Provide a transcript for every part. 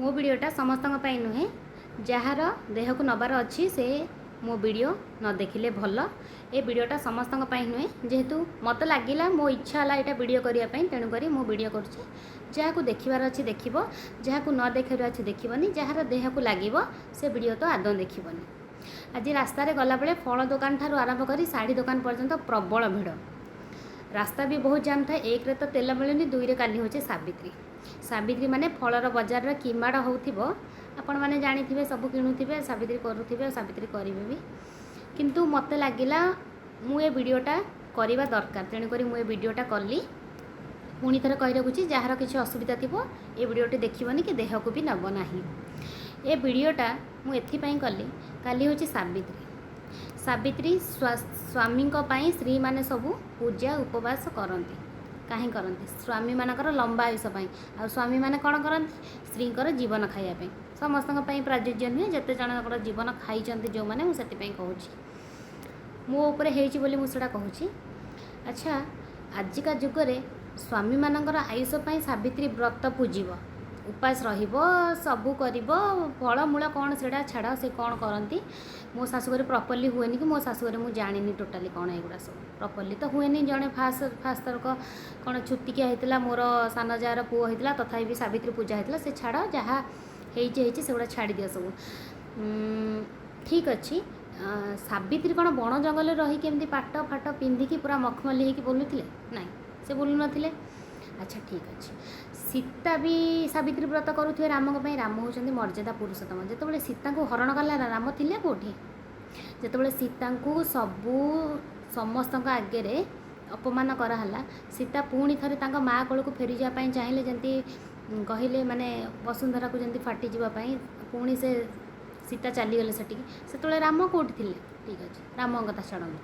ମୋ ଭିଡ଼ିଓଟା ସମସ୍ତଙ୍କ ପାଇଁ ନୁହେଁ। ଯାହାର ଦେହକୁ ନେବାର ଅଛି, ସେ ମୋ ଭିଡ଼ିଓ ନ ଦେଖିଲେ ଭଲ। ଏ ଭିଡ଼ିଓଟା ସମସ୍ତଙ୍କ ପାଇଁ ନୁହେଁ। ଯେହେତୁ ମୋତେ ଲାଗିଲା, ମୋ ଇଚ୍ଛା ହେଲା ଏଇଟା ଭିଡ଼ିଓ କରିବା ପାଇଁ, ତେଣୁକରି ମୁଁ ଭିଡ଼ିଓ କରୁଛି। ଯାହାକୁ ଦେଖିବାର ଅଛି ଦେଖିବ, ଯାହାକୁ ନ ଦେଖିବାର ଅଛି ଦେଖିବନି। ଯାହାର ଦେହକୁ ଲାଗିବ, ସେ ଭିଡ଼ିଓ ତ ଆଦୌ ଦେଖିବନି। ଆଜି ରାସ୍ତାରେ ଗଲାବେଳେ ଫଳ ଦୋକାନ ଠାରୁ ଆରମ୍ଭ କରି ଶାଢ଼ୀ ଦୋକାନ ପର୍ଯ୍ୟନ୍ତ ପ୍ରବଳ ଭିଡ଼। ରାସ୍ତା ବି ବହୁତ ଜାମ୍ ଥାଏ। ଏକରେ ତ ତେଲ ମିଳୁନି, ଦୁଇରେ କାଲି ହେଉଛି ସାବିତ୍ରୀ। ସାବିତ୍ରୀ ମାନେ ଫଳର ବଜାରରେ କିମାଡ଼ ହେଉଥିବ। ଆପଣମାନେ ଜାଣିଥିବେ, ସବୁ କିଣୁଥିବେ, ସାବିତ୍ରୀ କରୁଥିବେ, ସାବିତ୍ରୀ କରିବେ ବି। କିନ୍ତୁ ମୋତେ ଲାଗିଲା ମୁଁ ଏ ଭିଡ଼ିଓଟା କରିବା ଦରକାର, ତେଣୁକରି ମୁଁ ଏ ଭିଡ଼ିଓଟା କଲି। ପୁଣି ଥରେ କହି ରଖୁଛି, ଯାହାର କିଛି ଅସୁବିଧା ଥିବ, ଏ ଭିଡ଼ିଓଟି ଦେଖିବନି କି ଦେହକୁ ବି ନେବ ନାହିଁ। ଏ ଭିଡ଼ିଓଟା ମୁଁ ଏଥିପାଇଁ କଲି, କାଲି ହେଉଛି ସାବିତ୍ରୀ। ସାବିତ୍ରୀ ସ୍ୱାମୀଙ୍କ ପାଇଁ ସ୍ତ୍ରୀମାନେ ସବୁ ପୂଜା ଉପବାସ କରନ୍ତି। କାହିଁ କରନ୍ତି? ସ୍ୱାମୀମାନଙ୍କର ଲମ୍ବା ଆୟୁଷ ପାଇଁ। ଆଉ ସ୍ୱାମୀମାନେ କ'ଣ କରନ୍ତି? ସ୍ତ୍ରୀଙ୍କର ଜୀବନ ଖାଇବା ପାଇଁ। ସମସ୍ତଙ୍କ ପାଇଁ ପ୍ରଯୁଜ୍ୟ ନୁହେଁ, ଯେତେ ଜଣଙ୍କର ଜୀବନ ଖାଇଛନ୍ତି ଯେଉଁମାନେ, ମୁଁ ସେଥିପାଇଁ କହୁଛି। ମୋ ଉପରେ ହେଇଛି ବୋଲି ମୁଁ ସେଇଟା କହୁଛି। ଆଚ୍ଛା, ଆଜିକା ଯୁଗରେ ସ୍ୱାମୀମାନଙ୍କର ଆୟୁଷ ପାଇଁ ସାବିତ୍ରୀ ବ୍ରତ ପୂଜିବ, ଉପାସ ରହିବ, ସବୁ କରିବ, ଫଳମୂଳ କ'ଣ ସେଇଟା ଛାଡ଼, ସେ କ'ଣ କରନ୍ତି। ମୋ ଶାଶୁଘରେ ପ୍ରପର୍ଲି ହୁଏନି କି ମୋ ଶାଶୁଘରେ ମୁଁ ଜାଣିନି ଟୋଟାଲି କ'ଣ ଏଗୁଡ଼ା ସବୁ। ପ୍ରପର୍ଲି ତ ହୁଏନି। ଜଣେ ଫାଷ୍ଟ ଫାଷ୍ଟ ଥରକ କ'ଣ ଛୁତିକିଆ ହେଇଥିଲା, ମୋର ସାନ ଯାଆର ପୁଅ ହେଇଥିଲା, ତଥାପି ବି ସାବିତ୍ରୀ ପୂଜା ହେଇଥିଲା। ସେ ଛାଡ଼, ଯାହା ହେଇଛି ହେଇଛି, ସେଗୁଡ଼ା ଛାଡ଼ିଦିଅ ସବୁ। ଠିକ୍ ଅଛି। ସାବିତ୍ରୀ କ'ଣ ବଣ ଜଙ୍ଗଲରେ ରହିକି ଏମିତି ପାଟ ଫାଟ ପିନ୍ଧିକି ପୁରା ମଖମଲି ହେଇକି ବୁଲୁଥିଲେ? ନାଇଁ, ସେ ବୁଲୁନଥିଲେ। ଆଚ୍ଛା, ଠିକ୍ ଅଛି। ସୀତା ବି ସାବିତ୍ରୀ ବ୍ରତ କରୁଥିବେ ରାମଙ୍କ ପାଇଁ। ରାମ ହେଉଛନ୍ତି ମର୍ଯ୍ୟାଦା ପୁରୁଷୋତ୍ତମ। ଯେତେବେଳେ ସୀତାଙ୍କୁ ହରଣ କଲା, ରାମ ଥିଲେ କେଉଁଠି? ଯେତେବେଳେ ସୀତାଙ୍କୁ ସବୁ ସମସ୍ତଙ୍କ ଆଗରେ ଅପମାନ କରାହେଲା, ସୀତା ପୁଣି ଥରେ ତାଙ୍କ ମା' କୋଳକୁ ଫେରିଯିବା ପାଇଁ ଚାହିଁଲେ। ଯେମିତି କହିଲେ, ମାନେ ବସୁନ୍ଧରାକୁ ଯେମିତି ଫାଟିଯିବା ପାଇଁ ପୁଣି ସେ ସୀତା ଚାଲିଗଲେ ସେଠିକି, ସେତେବେଳେ ରାମ କେଉଁଠି ଥିଲେ? ଠିକ୍ ଅଛି, ରାମଙ୍କ କଥା ଛାଡ଼ନ୍ତୁ।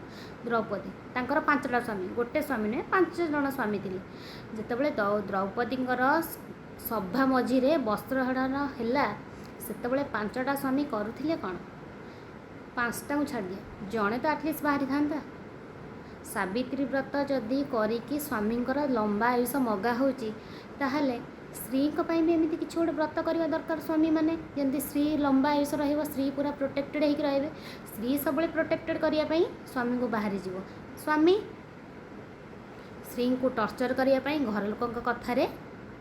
ଦ୍ରୌପଦୀ, ତାଙ୍କର ପାଞ୍ଚଟା ସ୍ୱାମୀ, ଗୋଟେ ସ୍ୱାମୀ ନୁହେଁ, ପାଞ୍ଚ ଜଣ ସ୍ୱାମୀ ଥିଲେ। ଯେତେବେଳେ ଦ୍ରୌପଦୀଙ୍କର ସଭା ମଝିରେ ବସ୍ତ୍ରହରଣ ହେଲା, ସେତେବେଳେ ପାଞ୍ଚଟା ସ୍ୱାମୀ କରୁଥିଲେ କ'ଣ? ପାଞ୍ଚଟାକୁ ଛାଡ଼ିଦିଅ, ଜଣେ ତ ଆଟଲିଷ୍ଟ ବାହାରିଥାନ୍ତା। ସାବିତ୍ରୀ ବ୍ରତ ଯଦି କରିକି ସ୍ୱାମୀଙ୍କର ଲମ୍ବା ଆୟୁଷ ମଗା ହେଉଛି, ତାହେଲେ ସ୍ତ୍ରୀଙ୍କ ପାଇଁ ବି ଏମିତି କିଛି ଗୋଟେ ବ୍ରତ କରିବା ଦରକାର ସ୍ୱାମୀମାନେ, ଯେମିତି ସ୍ତ୍ରୀ ଲମ୍ବା ଆୟୁଷ ରହିବ, ସ୍ତ୍ରୀ ପୁରା ପ୍ରୋଟେକ୍ଟେଡ଼ ହେଇକି ରହିବେ। ସ୍ତ୍ରୀ ସବୁବେଳେ ପ୍ରୋଟେକ୍ଟେଡ଼ କରିବା ପାଇଁ ସ୍ୱାମୀଙ୍କୁ ବାହାରିଯିବ। ସ୍ୱାମୀ ସ୍ତ୍ରୀଙ୍କୁ ଟର୍ଚର୍ କରିବା ପାଇଁ ଘର ଲୋକଙ୍କ କଥାରେ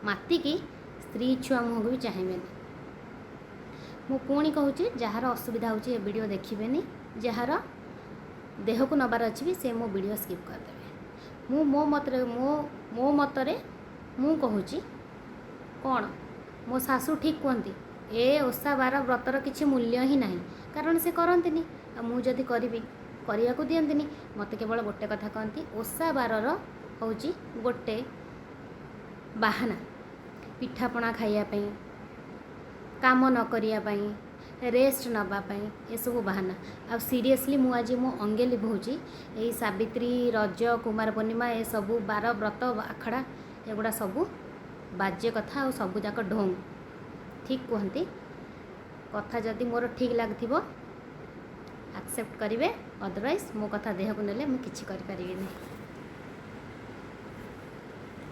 ମାତିକି ସ୍ତ୍ରୀ ଛୁଆ ମୁହଁକୁ ବି ଚାହିଁବେନି। ମୁଁ ପୁଣି କହୁଛି, ଯାହାର ଅସୁବିଧା ହେଉଛି, ଏ ଭିଡ଼ିଓ ଦେଖିବେନି। ଯାହାର ଦେହକୁ ନେବାର ଅଛି ବି, ସେ ମୋ ଭିଡ଼ିଓ ସ୍କିପ୍ କରିଦେବେ। ମୁଁ ମୋ ମତରେ ମୋ ମୋ ମତରେ ମୁଁ କହୁଛି କ'ଣ, ମୋ ଶାଶୁ ଠିକ୍ କୁହନ୍ତି, ଏ ଓଷା ବାର ବ୍ରତର କିଛି ମୂଲ୍ୟ ହିଁ ନାହିଁ। କାରଣ ସେ କରନ୍ତିନି, ଆଉ ମୁଁ ଯଦି କରିବି, କରିବାକୁ ଦିଅନ୍ତିନି। ମୋତେ କେବଳ ଗୋଟେ କଥା କହନ୍ତି, ଓଷା ବାରର ହେଉଛି ଗୋଟେ ବାହାନା ପିଠାପଣା ଖାଇବା ପାଇଁ, କାମ ନ କରିବା ପାଇଁ, ରେଷ୍ଟ ନେବା ପାଇଁ, ଏସବୁ ବାହାନା। ଆଉ ସିରିୟସଲି ମୁଁ ଆଜି ମୁଁ ଅଙ୍ଗେ ଲିଭଉଛି, ଏଇ ସାବିତ୍ରୀ, ରଜ, କୁମାର ପୂର୍ଣ୍ଣିମା, ଏସବୁ ବାର ବ୍ରତ ଆଖଡ଼ା, ଏଗୁଡ଼ା ସବୁ ବାଜେ କଥା ଆଉ ସବୁ ଯାକ ଢୋଙ୍ଗ। ଠିକ୍ କୁହନ୍ତି। କଥା ଯଦି ମୋର ଠିକ୍ ଲାଗୁଥିବ, ଆକ୍ସେପ୍ଟ କରିବେ, ଅଦରୱାଇଜ୍ ମୋ କଥା ଦେହକୁ ନେଲେ ମୁଁ କିଛି କରିପାରିବିନି।